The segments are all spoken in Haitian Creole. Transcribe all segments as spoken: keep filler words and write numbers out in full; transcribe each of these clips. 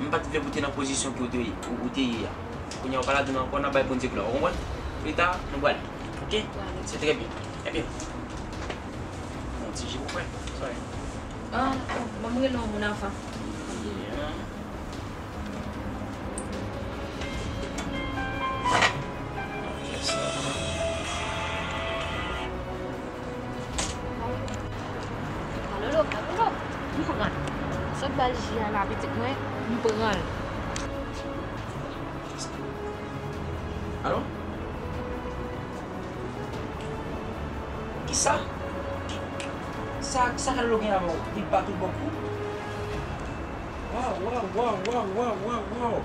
M pa t vle pou w te nan pozisyon ke w te, ou, ou te ye a. Kounye a, ou pa ladan l ankò, n ap bay Bondye glwa. Ou konprann? Pita, nou prale. Oke? Se trè byen. Ebyen. Bon, ti ji pou frè. Sorry. Ah, ban m rele yon moun avan. Yeah. Alolo, alolo. M pran l. Sot ba l ji a la, pitit mwen, m pran l. Alo? Kisa? Ki, sa, sa Kalolo gen avè w? Li bat ou bò kou? Waw, waw, waw.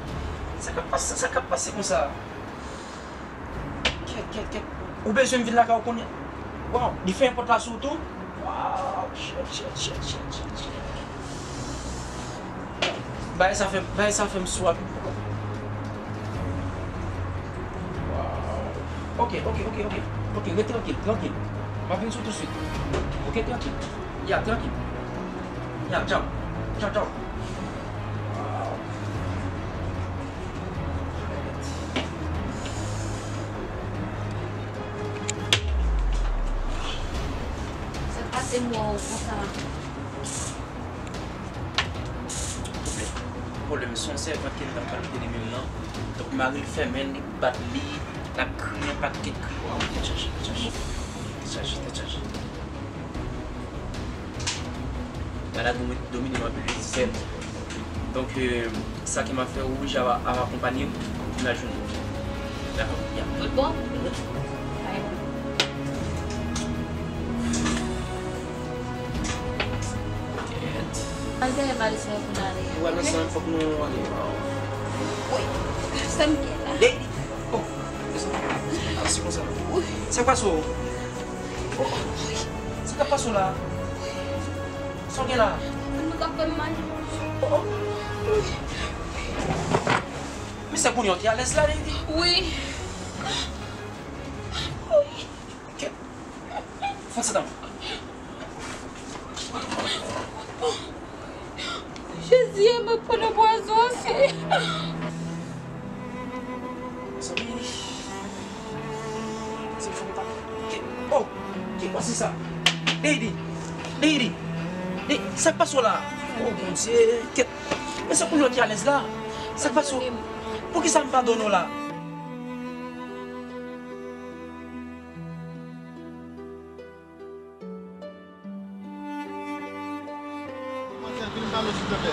Sa k ap pase, sa k ap pase konsa? Kèt, kèt, kèt. Ou bezwen m vin lakay ou kounye a? Waw, li fèmen pòt la sou ou tou? Waw, shit, shit, shit. Bagay sa fè, bagay sa fè m sou a. Waw. Oke, oke, oke, oke. Oke, ret trankil, trankil. M ap vin sou tousuit. Oke, trankil. Ya, trankil. Ya, tchaw. Tchaw, tchaw. Waw. Sa k pase m wè w konsa? Pwoblèm, se yon sèvant ke l t ap pale de li menm nan. Donk, mari l fèmen l, li bat li, l ap kriye yon pakèt kri. Waw, tèt chaje, tèt chaje. Tèt chaje, tèt chaje. Bagay la domine m anpil, wi, sèl. Donk, euh, sa ke m ap fè, ou oblije ap, ap akonpanye m pou m al jwenn ou. Dakò? Ya. Tout bon? Mhm. Kèt. Al dèyè valiz mwen pou n ale. Ou al nan sanm, fòk nou ale. Wi. Sa m gen la? Lady! Oh! Mezanmi, se konsa. Wi. Sa k pase w? Oh, oh. Sa k ap pase w la? Sa w gen la? Mwen ka fè m mal. Oh, oh. Wi. Men sa kounye a w te alèz la, Lady? Wi. Wi. Kèt. Fon se tanm. Jezi, e mwen pran nan pwazon, Senyè. Mezanmi. Mezanmi, fò m pa. Kèt. Oh! Ki pase sa? Lady! Lady! Lady! Sa k pase w la? Oh, Bondye! Kèt! Men sa kounye a w te alèz la? Sa k pase w? Poukisa m padone w la? Manzèl, vin pale w, silvouplè.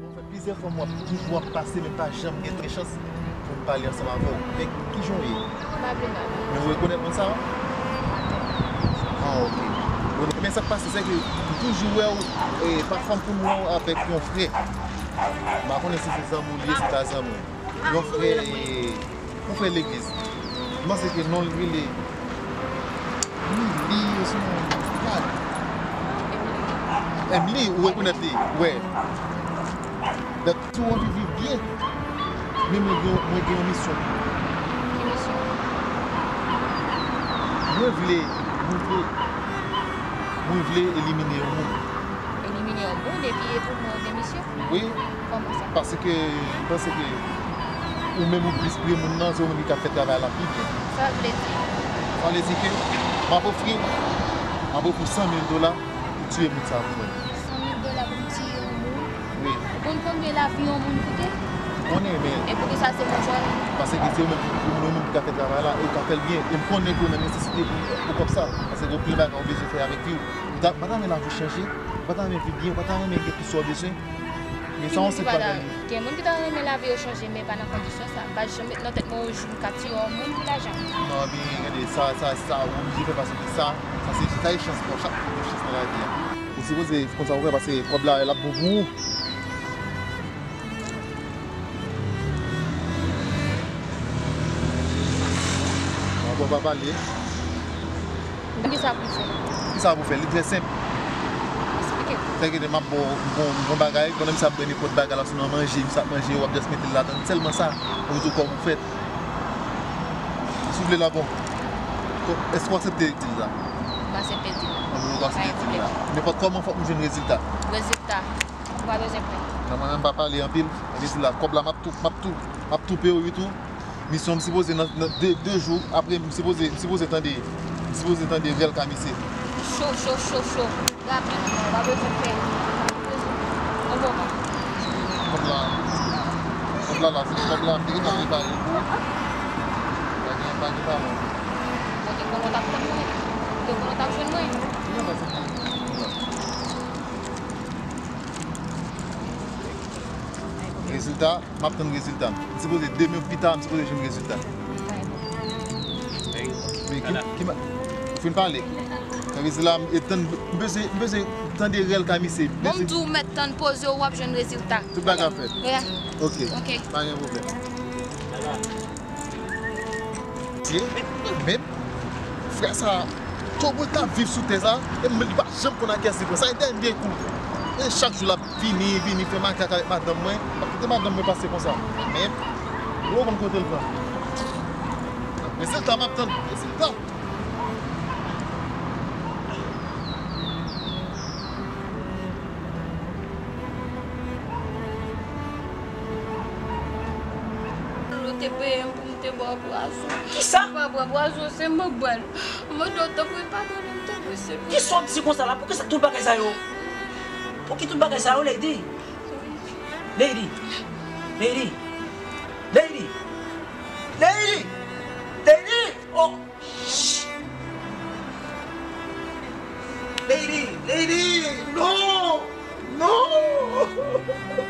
Bon, fè plizyè fwa m w ap, toujou ap pase, men pa janm gen chans pou m pale ansanm avè w. Men kijan w ye? M pa byen, papa. Men ou rekonèt moun sa a? Ah, ok. Bon, men sa k pase, se ke m toujou wè w, e, pafwa m konn wè w avèk yon frè. M pa konnen si se zanmi w li ye, si se pa zanmi w. Yon frè, e, yon frè legliz. M panse ke non l rele Emily, osnon Pat. Emily, ou rekonèt li? Wè. Donk, si w anvi viv byen, men mwen gen, mwen gen yon misyon. Ki misyon? Mwen vle, mwen vle, mwen vle elimine yon moun. Elimine yon moun epi e pou mwen ou gen misyon? Wi. Kòman sa? Paske m panse ke ou menm ou plis pre moun nan, se ou menm ki ka fè travay la pi byen. Sa vle di? Sa vle di ke m ap ofri w, m ap ofri w san mil dola pou tiye moun sa pou mwen. San mil dola pou m tiye yon moun? Wi. Ou konn konbyen lavi yon moun koute? Konnen, men. E poukisa se mwen chwazi? Paske se ou menm, ou menm ki ka fè travay la, e ou ka fè l byen. E m konnen ke ou nan nesesite pou, pou kòb sa. Paske gen anpil bagay ou bezwen fè avèk vi w. Ou ta, ou pa ta renmen lavi w chanje, ou pa ta renmen viv byen, ou pa ta renmen gen tout sa w bezwen. Men sa yon sèl bagay. Gen moun ki ta renmen lavi yo chanje, men pa nan kondisyon sa. M pa janm met nan tèt mwen yon jou m ka tiye yon moun pou lajan. Non, men gade, sa, sa, sa, ou oblije fè paske sa, sa se, sa se chans pa w, chak moun gen chans nan lavi a. Ou sipoze konsa ou fè, paske kòb la, l ap bon pou ou. Ankò pa pale. Kisa pou fè? Kisa pou fè? Li trè senp. Eksplike. Sèke m ap ba w bon, bon bagay, pandan misye ap bwè nenpòt bagay la, si w nan manje, misye ap manje, w ap just mete l ladan l. Sèlman sa, ou tou kòb ou fèt. Si w vle la, bon. Èske w aksepte dil la? Pase pedi la. Ann nou pase pedi la. Nenpòt kòman fòk m jwenn rezilta. Rezilta. Ou pa bezwen pè. Nan mwen menm pa pale anpil. Rezilta. Kòb la m ap tou, m ap tou, m ap toupe w wi tou. Misyon m sipoze nan, nan de, de jou apre m sipoze, m sipoze tande, m sipoze tande rèl ka misye. Cho, cho, cho, cho. Rapid, ou pa bezwen pè. Ann bon. Kòb la, kòb la la, se kòb la, m te gentan prepare l pou ou. Pa gen, pa gen pwoblèm. Mwen te konnen w t ap tann mwen. Mwen te konnen w t ap jwenn mwen. Rezilta, m ap tann rezilta m. M sipoze demen pita, m sipoze jwenn rezilta. Men ki, ki ma-, ou fin pale? Sa vle di la, m, e tann, m bezwen, m bezwen tande rèl ka misye. Bon, m di w mèt tann poze w, w ap jwenn rezilta. Tout bagay fèt. Yeah. Ok. Ok. Pa gen pwoblèm. Mesye, men, frè sa, twò boul t ap viv sou tè sa, e m li pa janm konn a kiyès li pran. Sa e dènye kou. E chak jou l ap vini, vini fè makak avèk madanm mwen. M pa kite madanm mwen pase konsa. Men, ou konn kote l pran. Rezilta m ap tann, rezilta. Ou te peye m pou m te ba w pwazon. Kisa? Ou pa bwè pwazon, se mwen k bwè l. Mwen mande w tanpri padone m, tanpri, silvouplè. Kisa w ap di konsa la? Poukisa tout bagay sa yo? Pouki tout bagay sa yo, Lady? Lady! Lady! Lady! Lady! Lady! Oh! Lady! Lady! Non! Non! Non!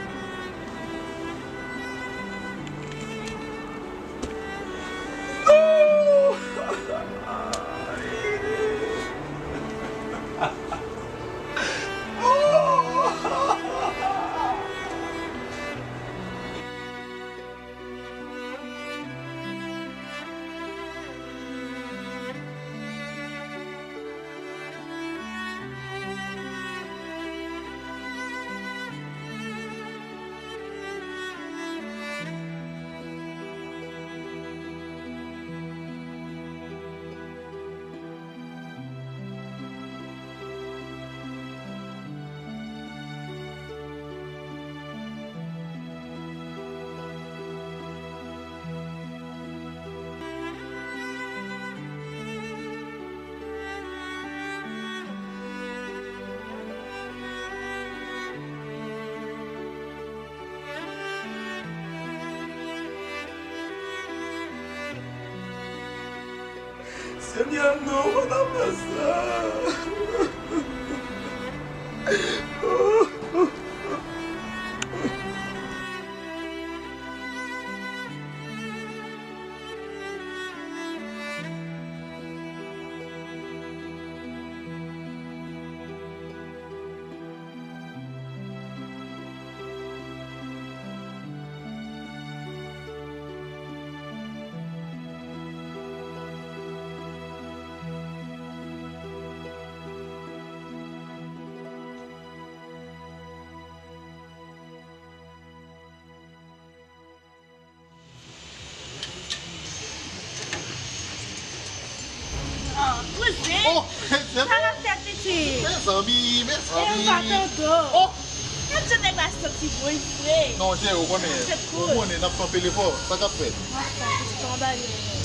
Senyè, non, ou pa ta fè sa. Oh, kouzen! Oh, sa l ap fè, pitit? Mezanmi, mezanmi! E m pa tande w. Oh! Menm jan nèg la santi bon, li fre. Non, Jero, ou konnen, ou konnen, n ap kanpe l fò. Sa k ap fèt?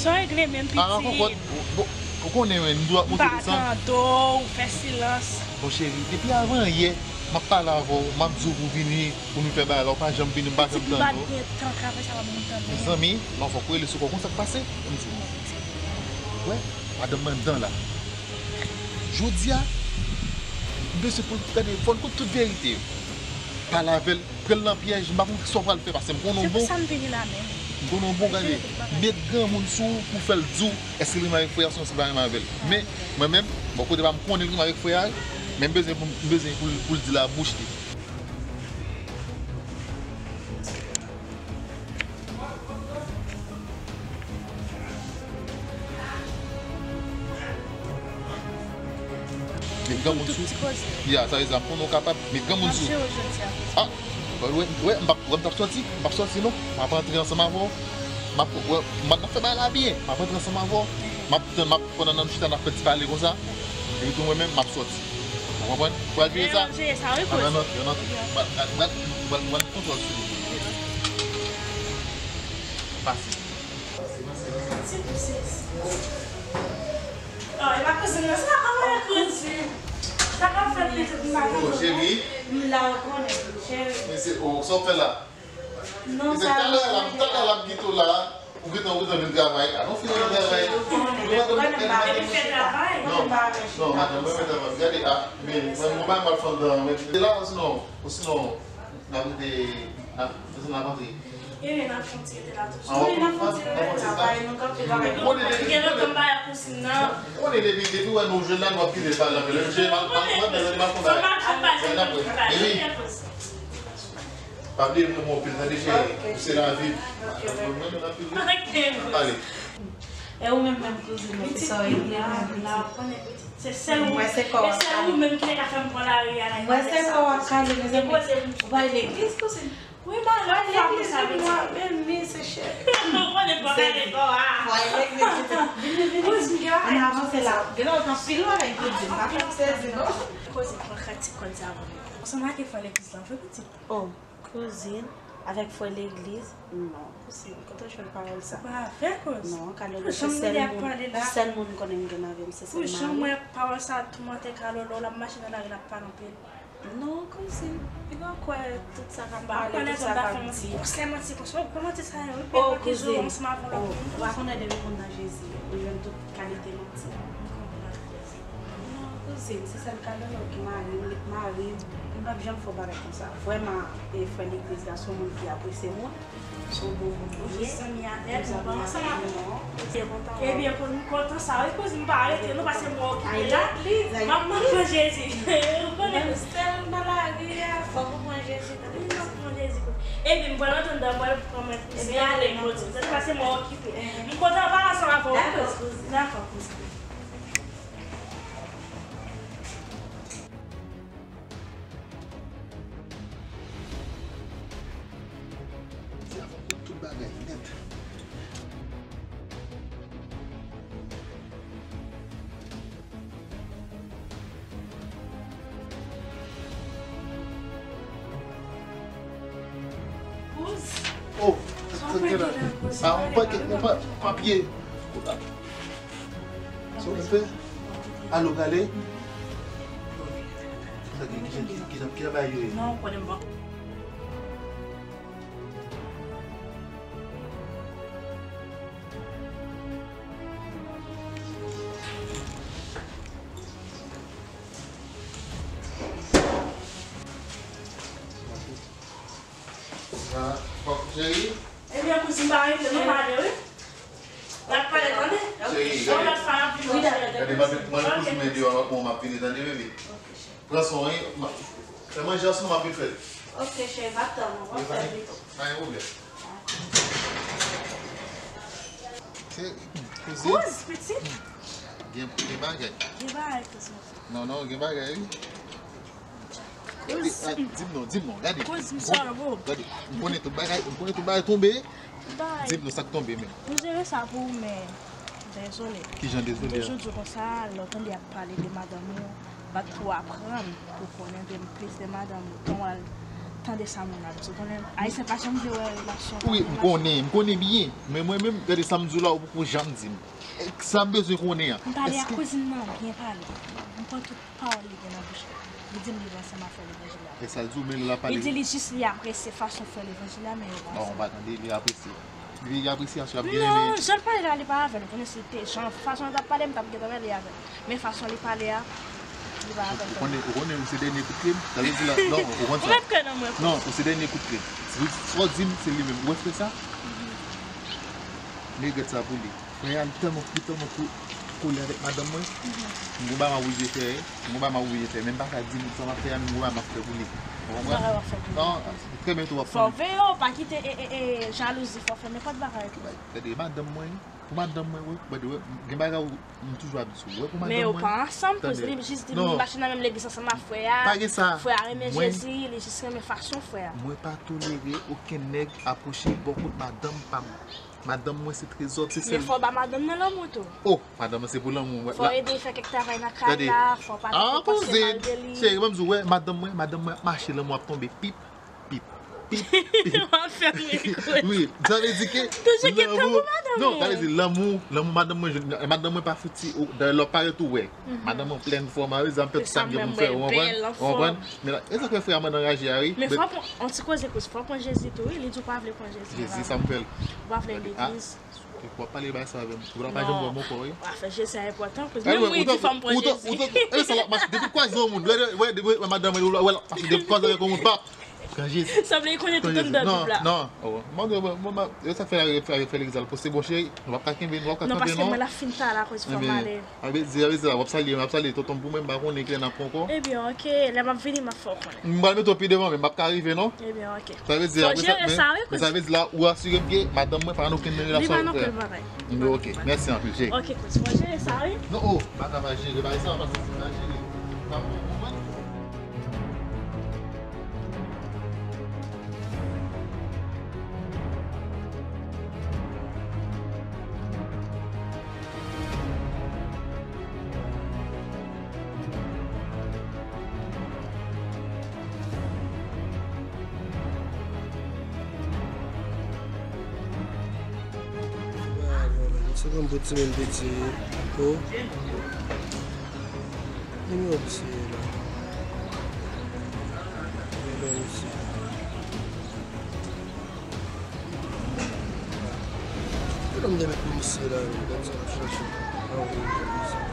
Sa w regle menm, pitit? Ah, kòkòt, ou, ou, ou konnen, men, m dwe ap monte desann. M pa tande w, ou fè silans. Bon, cheri, depi avan yè, m ap pale avè w, m ap di w pou w vini. Pou nou fè bagay la, ou pa janm vini, m pa janm tande w. Depi m pa t gen tan travay sa, w ap vin tande. Mezanmi, non, fòk ou rele sou kò w, konn sa k pase? Ann di w. Wè, madanm mwen anndan la. Jodi a, m bezwen pou l, gade, fò n konn tout verite yo. Pale avè l, pran l nan pyèj, m pa konn sa w pral fè, paske m konnen w bon. Se pou sa m vini la menm. M konnen w bon, gade, met granmoun sou ou pou fè l di w èske l renmen avèk frè a, si l pa renmen avè l. Men, mwen menm, bò kote pa m, konnen l renmen avèk frè a, men m bezwen pou, m bezwen pou l, pou l di l a bouch li. Met granmoun sou. Ya, sa vle di, m konnen w kapab. Met granmoun sou. Ah, wè, wè, m p ap, wè, m t ap sòti, m p ap sòti non. M ap antre ansanm avè w. M ap, wè, m ap fè bagay la byen. M ap antre ansanm avè w. M ap tann, m ap, pandan n ap chita, n ap fè ti pale konsa. Epi tou mwen menm, m ap sòti. Ou konprann? Ou pral jere sa? M ap jere sa, wi, kouz. Ann antre, ann antre. M pral, m pral, m pral, m pral kontwòl sou li. Pase. Oh, e pa kouzin nan, sa pa mwen kouzin. Sa pa fè pitit m pa konn. Oh, cheri. M la, ou konnen, cheri. Men se, oh, sa w fè la? Non, se sa talè a, talè a l ap kite w la. Ou gentan, ou gentan vin travay. A, nou fini vin travay. Ou konnen, ou konnen m pa renmen travay. Non, non, madanm, mwen renmen travay. Gade, a, men, mwen, mwen pa mal fè anndan, men. Se la, osinon, osinon, n ap rete, n ap, osinon n ap antre. Ebyen, n ap fè yon ti rete la tou. Wi, n ap fè yon ti rete la, pa nou kanpe la. Ou konnen depi, ou konnen depi, depi wè nou jwenn la, nou ap kite l pale anpil. Lè m jwenn, m ap, m ap, m ap fè yon bagay. Epi, pa bliye m renmen w anpil, tande, cheri. Ou se lavi m. Mwen renmen w anpil, wi. N ap pale. E ou menm, menm kouzin, ki sa w regle menm, pitit? Se sèl ou, se sèl ou menm ki te ka fè m pran lari a la. Mwen se kò w ap kale, mezanmi. Ou pa al legliz, kouzin? Wi, ba lòt fwa pou sa, pitit. Men mi se chè. Ou konnen fò kale kò a. Fò al legliz, pitit. Vini, vini, vini. Ann avanse la. Gen lè w gen anpil bagay pou di. M pa fè m sezi, non. Kouzin, pran kantik kòn sa pou mwen. Ou sanble ak frè legliz la, vre, pitit? Oh. Kouzin, avèk frè legliz, non, kouzin, kote w jwenn pawòl sa? Ou pa avèk kouz? Non, Kalolo, se sèl moun, sèl moun m konnen m gen nan vi m, se sèl mari m. Pou jan m wè pawòl sa toumante Kalolo, l ap mache nan lari, l ap pale anpil. Non, kouzin, piga w kwè tout sa k ap pale, tout sa k ap di. Ou se manti konsa, ou pa manti sa yo, wi, oh, kouzin, ou pa konnen depi moun nan Jezi, ou jwenn tout kalite manti. Non, kouzin, se sèl Kalolo ki mari m, li k mari m. M p ap janm fè yon bagay konsa. Vrèman, e, frè legliz la, se yon moun ki apresye moun. Se yon bon moun li ye. Ou jis zanmi avè l, ou pa ansanm avè l. Ebyen, kouz, m kontan sa, wi, kouz, m pa rete, non, paske m wè w okipe la. M ap pran Jezi. Ou konnen. Menm sèl nan lari a, fòk ou pran Jezi, tande. M ap pran Jezi, kouz. Ebyen, m pral antre anndan, m pral pran mwen, kouz. Ebyen, ale, kouz. Se paske m wè w okipe. M kontan pale ansanm avè w, wi, kouz. Dakò, kouz. Di avan pou tout bagay nèt. Oh, sa te la. Ah, yon pakèt, yon pa-, papye. Sa w fè? Alo, gade. Sa ki, ki, ki, ki, ki bagay yo ye? Non, konnen m pa. Sa, kòk cheri. Ebyen, kouzin, pa rete, non, pale, wi. N ap pale, tande? Cheri, gade. Yon lòt fwa, n ap vin, cheri. Gade, mande, mande kouzin mwen deyò, lòt mwen, m ap vini, tande, bebe? Ok, cheri. Pran swen w, wi. Fè manje ansanm, m ap vin fè l. Ok, cheri, m ap tann ou. W ap fè l pito. Pa gen pwoblèm. Se kouzin. Kouz, pitit. Gen, gen bagay. Gen bagay, kouz. Non, non, gen bagay, wi. Kouz. Gade, a, di m non, di m non, gade. Kouz, m sòvo. Gade, m konnen tout bagay, m konnen tout bagay tonbe. Di m non, sa k tonbe menm. M jere sa pou ou, men dezole. Kijan dezole a? M toujou di w konsa, lè w tande y ap pale de madanm ou, bat pou w aprann, pou w konnen de plis de madanm ou. Tan w al tande sa moun ap di w, konnen Ayisyen pa janm vle wè relasyon. Wi, m konnen, m konnen byen. Men mwen menm, gade sa m di w la, ou poko janm di m. E, sa m bezwen konnen an. M pale ak kouzin nan, byen pale. M pran tout pawòl li gen nan bouch li. Li di m li ansanm ak frè levanjil la. E sa l di w, men l ap pale. Li di li jis li apresye fason frè levanjil la, men yo pa ansanm. Bon, ou pa tande, li apresye. Li apresye, aswè ap gen renmen. Non, jan l pale la, li pa avè l. Ou konnen si te jan, fason l t ap pale, m t ap gentan rele avè l. Men fason li pale a, li pa avè l. Ou konnen, ou konnen, ou se dènye kout kle m. Sa vle di la, non, ou konn sa. Ou met kè nan mwen. Non, ou se dènye kout kle m. Sa w di m, se li menm. Ou wè frè sa? Mhm. Men regrèt sa pou li. Frè a, li tèlman, li tèlman ko-, kole avèk madanm mwen. Mhm. M gon bagay m oblije fè, m gon bagay m oblije fè. Men m pa ka di moun sa m ap fè a, men m gon bagay m ap fè pou li. Ou konprann? Bagay w ap fè pou li. Non, trè byento w ap konn. Fò w veye w, pa kite, e, e, e, jalouzi fè w fè nenpòt bagay. Gade, madanm mwen, pou madanm mwen, wi, gade, wi, gen bagay ou, m toujou ap di w, wi, pou madanm mwen. Men yo pa ansanm, kouz, li jis di li mache nan menm legliz ansanm ak frè a. Pa gen sa. Frè a renmen Jezi, li jis renmen fason frè a. Mwen pa tolere okenn nèg apwoche bò kot madanm pa m. Madanm mwen se trezò, se sèl. Men fò w ba madanm nan lanmou tou. Oh, madanm nan se pou lanmou. Fò w ede l fè kèk travay nan kay la, fò w pa tankou pase mal de li. Cheri, ban m di w, wè, madanm mwen, madanm mwen ap mache, lanmou ap tonbe, pip, pip, pip, pip. W ap fè m ri kout. Wi, sa vle di ke toujou gen tan pou madanm ou. Non, sa vle di lanmou, lanmou madanm mwen, madanm mwen pa fouti, dayè lè w parèt ou wè. Madanm mwen plèn fòm, sa vle di m fè tout sa m gen pou m fè, ou konprann? Ou konprann? Men la, e sa k fè frè a mande anraje a, wi. Men fò w pran, on ti koze kouz, fò w pran Jezi tou, wi, li di w pa vle pran Jezi. Jezi, sa m fè l? Ou pa vle legliz. W ap pale bagay sa avè m. Ou pa janm wè m ankò, wi. Non. Afè Jezi a enpòtan, kouz. Menm mwen, di fò m pran Jezi. E sa l ap mache, depi l kwaze yon moun, lè, wè, depi, wè, madanm mwen, wè, l ap mache, depi l kwaze avèk yon moun, pap. Pran Jezi. Sanble li konnen tout anndan Bib la. Non, non. Oh, mwen, mwen, mwen, mwen, e sa k fè, fè, fè legliz al poste, bon, cheri, nou p ap ka kenbe, nou p ap ka kanpe, non. Non, paske mwen la fin tala akoz fò m ale. Sa vle di, sa vle di la, w ap salye, w ap salye tonton m pou mwen, m pa konnen kilè n ap pran ankò. Ebyen, oke, lè m ap vini, m ap fè w konnen. M pral mete w pi devan, men m p ap ka rive, non. Ebyen, oke. Sa vle di, fò w jere sa, wi, men sa vle di la, ou asire m ke madanm mwen pa nan okenn relasyon avèk frè a. Li pa nan okenn bagay. Oke, mèsi anpil, cheri. Oke, kouz, fò w jere sa, wi. Non, oh, pa ka pa jere, bagay sa, paske si m pa jere, sa bon pou mwen. Se konn pou timoun piti. Oh. Nimewo misye la. Nimewo misye. Kilè m te met pou misye la, menm? Gad sa m ap chache. Ah, wi, wi, wi.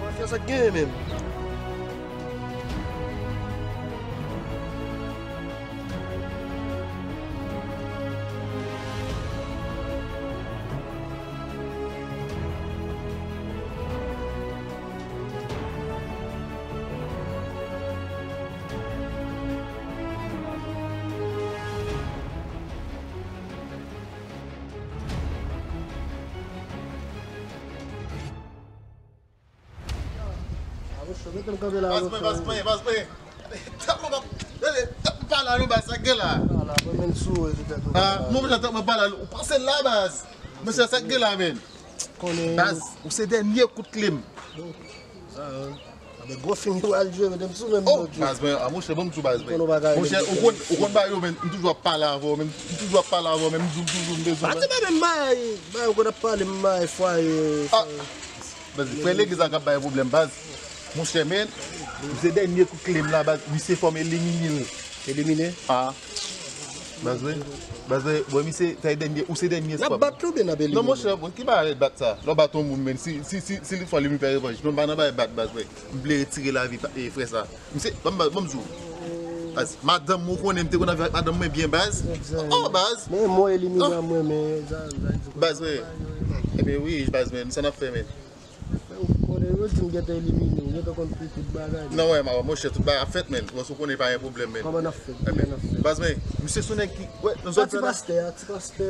Mafya sa k genyen menm? Baz mwen, baz mwen, baz mwen. Tèlman m ap, tèlman m pale a nou, baz, sa k gen la? Ah, non, monchè, tèlman m pale a nou, ou panse l la, baz? Monchè, sa k gen la, menn? Baz, ou se dènye kout kle m. Avèk gwo fim yo al jwe, menm sou menm nòt yo. Baz mwen, a monchè, ban m di w baz mwen. Monchè, ou konn, ou konn bagay yo, men m toujou ap pale avè w, men m toujou ap pale avè w, men m di w toujou m bezwen w. Pati ba menm bagay, bagay ou konn ap pale, m bagay fwaye. Baz, frè legliz la k ap bay pwoblèm, baz. Monchè, men, se dènye kout kle m la, baz, misye fò m elimine l. Elimine? Ah. Baz mwen, baz mwen, bon, misye, sa e dènye, ou se dènye espwa. N ap bat li oubyen n ap elimine? Non, monchè, bon, ki bagay bat sa? Lè w bat yon moun, men, si, si, si, si li fò li vin fè revanj. Non, m pa nan bagay bat, baz mwen. M vle retire lavi frè sa. Misye, ban m, ban m di w. Baz, madanm mwen, ou konnen m te konn ap viv ak madanm mwen byen, baz. Oh, baz. Men mwen elimine mwen, men, sa, sa di. Baz mwen. Ebyen, wi, baz mwen, sa n ap fè, men. Ou konnen, yo di m gentan elimine, ou gentan konn pou tout bagay. Non, wè, ma, monchè, tout bagay ap fèt, men. Paske ou konnen pa gen pwoblèm, men. Kòman n ap fè? Kòman n ap fè? Baz, men, misye se yon nèg ki, wè, nan zòn sa la. Ti pastè, ti pastè.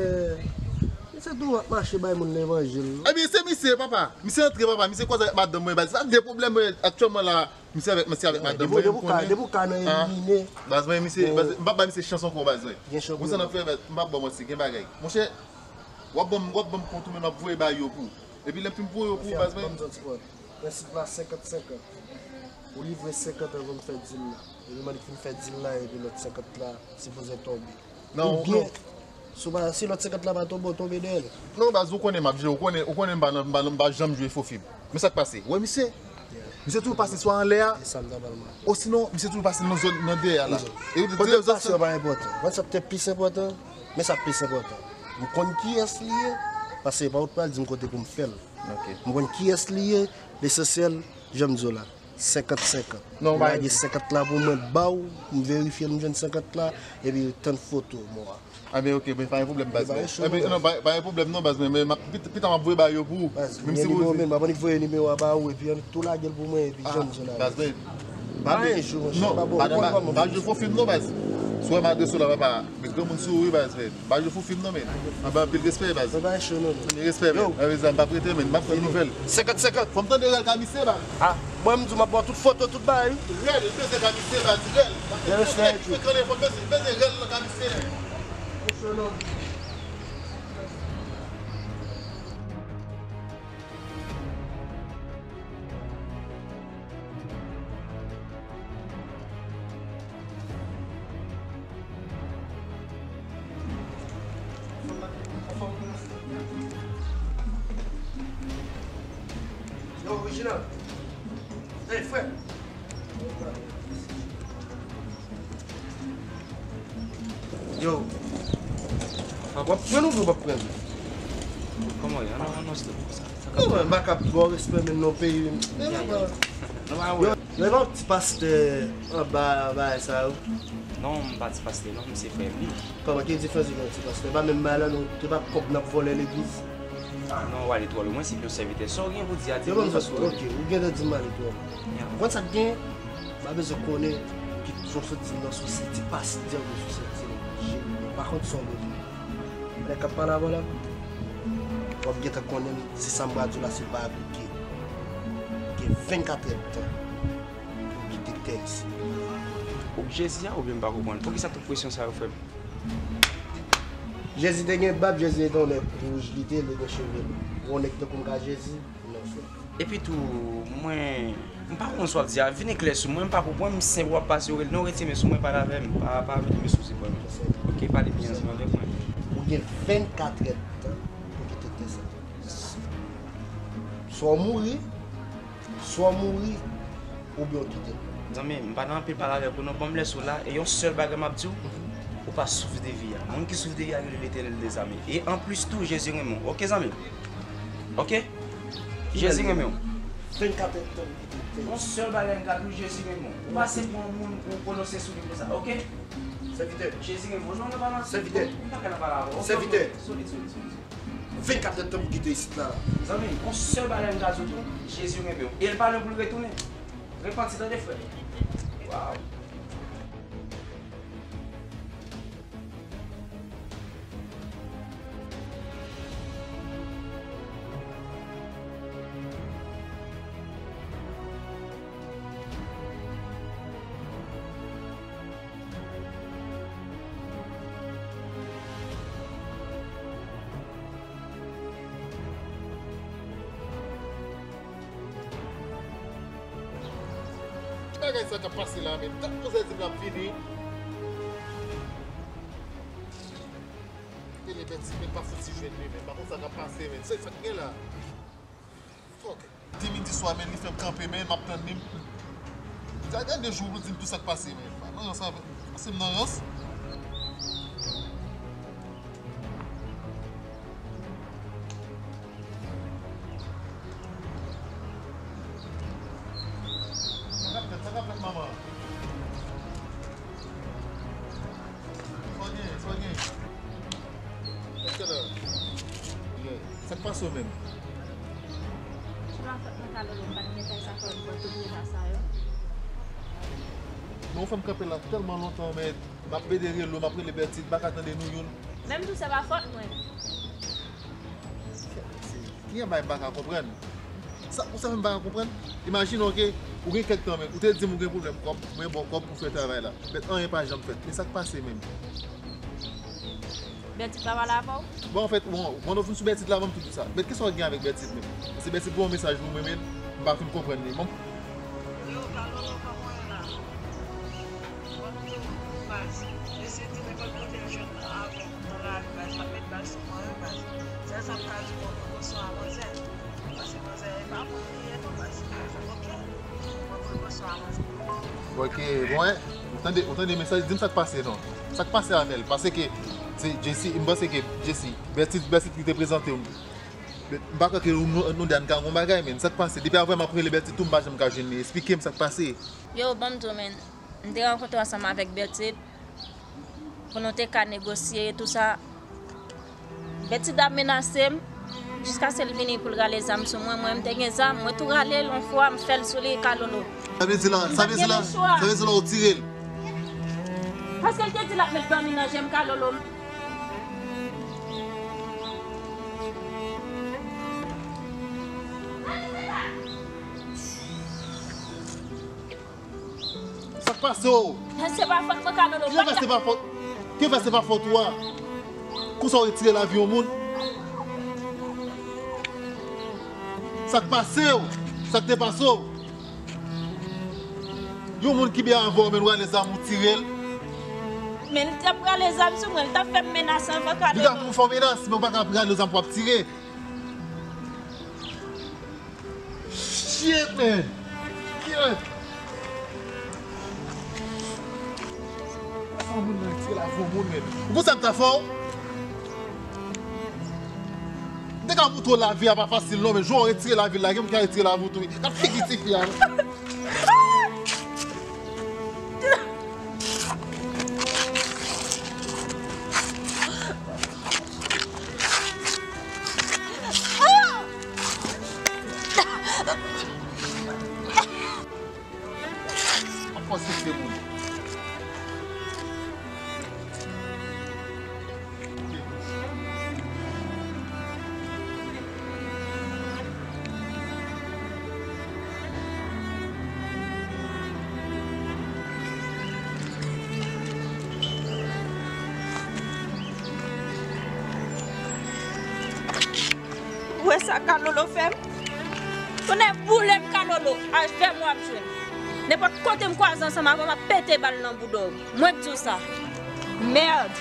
Misye tou ap mache bay moun levanjil. Ebyen, se misye, papa. Misye antre, papa. Misye koze avèk madanm mwen, baz. Sa de pwoblèm, mwen, aktyèlman la. Misye avèk, misye avèk madanm mwen, depi w ka nan elimine. Baz, men, misye, baz, m p ap bay misye chans ankò, baz, men. Gen chans. Ou sa n ap fè, baz, m p ap ba w manti, gen bagay. Monchè, w ap ban m, w ap ban m kont ou, men m ap voye bay yo pou ou. Epi lè m fin voye yo pou ou, baz mwen. Ban m di w ti pòt. Prensip la senkant senkant. Ou livre senkant anvan m fè dil la. Epi mwen ki fin fè dil la, epi lòt senkant la sipoze tonbe. Non, oubyen, si w pa, si lòt senkant la pa tonbe, w tonbe dèyè l. Non, baz, ou konnen m ap jwe, ou konnen, ou konnen m pa nan, m pa, m pa janm jwe fo fim. Men sa k pase, ou wè misye? Misye toujou pase swa anlè a, osinon, misye toujou pase nan zòn, nan dèyè a la. Epi de zòn sa pa enpòtan. Mwen sa te plis enpòtan. Men sa plis enpòtan, m konn kiyès li ye, paske pa ou t pral di m kote pou m fè l. M konn kiyès li ye, lesansyèl, jan m di w la, senkant senkant. M lage senkant la pou mwen ba w, m verifye l, m jwenn senkant la, epi tann foto mò a. A ben, oke, ben, pa gen pwoblèm, baz mwen. Ebyen, non, pa, pa gen pwoblèm, non, baz mwen, men m ap, pita, pita m ap voye ba yo pou ou. Baz, men nimewo, men m ap annik voye nimewo a ba ou, epi an tou lage l pou mwen, epi jan m di w la. Baz mwen. Pa gen jou, monchè, pa bon. Pa jwe fo fim, non, baz. Si w wè m adrese w la, papa, men granmoun sou ou wi, baz, men. M pa jwe fou fim non, men. Anba anpil respè, baz. Anba cho non, men. Anpil respè, men. Anpil respè, m p ap rete, men. M ap fè nouvèl. Senkant senkant. Fò m tande rèl ka misye, baz. Ah, mwen, m di w, m ap ba w tout foto, tout bagay. Rèl, m bezwen ka misye, baz. Rèl. Fò m bezwen, bezwen rèl nan ka misye. Yo, Reginald. Hey, frè. Yo. W ap pran oubyen w p ap pran? Kòman w ye? An, an, an, non, stop. Sa, sa k ap... Yo, man, m pa ka ba w respè menm nan peyi m. Yo, yo, e pa yon ti pastè anba bagay sa yo? Non, m pa ti pastè, non, m se frè m, wi. Kòman, ki diferans gen yon ti pastè? E pa menm bagay la, non, se pa kòb n ap vòlè legliz? Non, w ale twò lwen, mwen se yon sèvitè. Sa w gen pou di a, di m, paske... Ok, ou gen dwa di m ale twò lwen. Ou konn sa k gen? M pa bezwen konnen ki jan w sot di m nan, si w se ti pastè oubyen si w se ti jeni. M pa konn sa w bezwen. Nèg k ap pale avè w la, w ap gentan konnen si sa m pral di w la se pa aplike. Ou gen vennkat è tan pou w kite tè isi. Ou Jezi a oubyen m pa konprann? Poukisa tout presyon sa yo, frè m? Jezi te gen bab, Jezi te yon nèg wouj li te, li te gen cheve. Ou wè yon nèg tankou m ka Jezi? Non, frè. Epi tou, mwen, m pa konn sa w ap di a, vin eklè sou mwen, m pa konprann, m senp w ap pase, w rele, non, retire men sou mwen, pale avè m, pa, pa mete men sou zepòl mwen. Ok, pale byen ansanm avèk mwen. Ou gen vennkat è tan pou kite tè sa. Swa w mouri, swa w mouri, oubyen w kite m. Zanmi, m pa nan anpil pale avèk ou non, ban m lè sou la, e yon sèl bagay m ap di w, ou pa souf de vi a. Moun ki souf de vi a rele Letènèl dèzame. E anplis tou, Jezi renmen w. Ok, zanmi? Ok? Jezi renmen w. Vennkat è tan pou kite tè. Yon sèl bagay m ka di w, Jezi renmen w. Ou pa senpman yon moun pou w pwononse sou li konsa, ok? Sèvitè. Jezi renmen w. Non, non, pa nan... Sèvitè. M pa ka nan pale avè w. Sèvitè. Solid, solid, solid, solid. Vennkat è tan pou kite isit la. Zanmi, yon sèl bagay m ka di w tou, Jezi renmen w. E l pa lwen pou l retounen. Repanti, tande, frè. Waw. Ki bagay sa k ap pase la, men? Dat manzè di m l ap vini. Rele Bèti, men pa fouti jwenn li, men. Pa konn sa k ap pase, men. Se sa k gen la. Fòk. Di midi swa, men, li fè m kanpe, men, m ap tann li. Sa gen de jou pou di m tout sa k pase, men. Pa nan rans avè, pase m nan rans. Sa k ap fèt, sa k ap fèt, manman? Sa w gen, sa w gen? Èske la? Yeah. Sa k pase w menm? Ki pa fèt mwen ka lolo, m pa t gen kay sa fè m pran tout reta sa yo. Men w fè m kanpe la tèlman lontan, men m ap pede rele w, m ap rele Bètit, m pa ka tande nou youn. Menm tou se pa fòt mwen. Ki jan bagay m pa ka konprann? Sa, ou sa fè m pa ka konprann? Imajine w ke ou gen kèk tan, men ou te di m ou gen pwoblèm kòb, mwen ba w kòb pou fè travay la. Bèt, anyen pa janm fèt. Men sa k pase menm? Bètit pa pale avè w? Bon, anfèt, bon, bon, nou fin sou Bètit la, ban m tou di sa. Bèt, kisa w gen avèk Bètit menm? Paske Bètit voye yon mesaj pou mwen, men m pa fin konprann li. Bon. Yo, Kalolo, kòman w ye la? Bon, m di w, baz, eseye di nenpòt kote l jwenn avè m nan lari, baz, l ap met bal sou mwen, wi, baz. Sèl sa m ka di w, pran prekosyon a manzè. Paske manzè, e pa moun li ye non, baz. Ok? Pran prekosyon a manzè. Ok, bon, eh, ou tande, ou tande mesaj, di m sa k pase non. Sa k pase avè l? Paske se Jesse, m panse ke Jesse, Bètit, Bètit ki te prezante w. M pa kwè ke nou, nou, nou de a n ka yon bagay, men sa k pase? Depi avè m ap rele Bètit tou, m pa janm ka jwenn li. Esplike m sa k pase. Yo, ban m di w, men, m te rankontre ansanm avèk Bètit pou nou te ka negosye e tou sa. Bètit ap menase m jiskaske l vini pou l rale zam sou mwen. Mwen, m te gen zam, mwen tou rale l yon fwa, m fè l sou li, Kalolo. Sa vle di la, sa vle di la, sa vle di la, ou tire l. Paske l te di l ap met dòmi nan je m, Kalolo. Sa k pase w? Se pa fòt mwen, Kalolo. Kijan fè se pa fòt? Kijan fè se pa fòt ou a? Konsa w retire lavi yon moun? Sa k pase w? Sa k te pase w? Yon moun ki byen avè w, men w rale zam ou tire l. Men l t ap rale zam sou mwen, l t ap fè m menas anvan, Kalolo. Li t ap fè w menas, men w pa ka rale zam pou w ap tire. Shit, man! Shit! Sa moun nan tire lavi yon moun, men. Ou konn sa m ta fè w? M te ka moutre w lavi a pa fasil non, men jan w retire lavi l la, gen moun ki ka retire lavi w tou wi. Gad figi tifi a non. Ap fòse se moun. Ou wè sa Kalolo fè m? Tonnè boule m, Kalolo, avè m w ap jwenn. Nenpòt kote m kwaze ansanm avè w, m ap pete bal nan bouda w. Mwen k di w sa. Merde.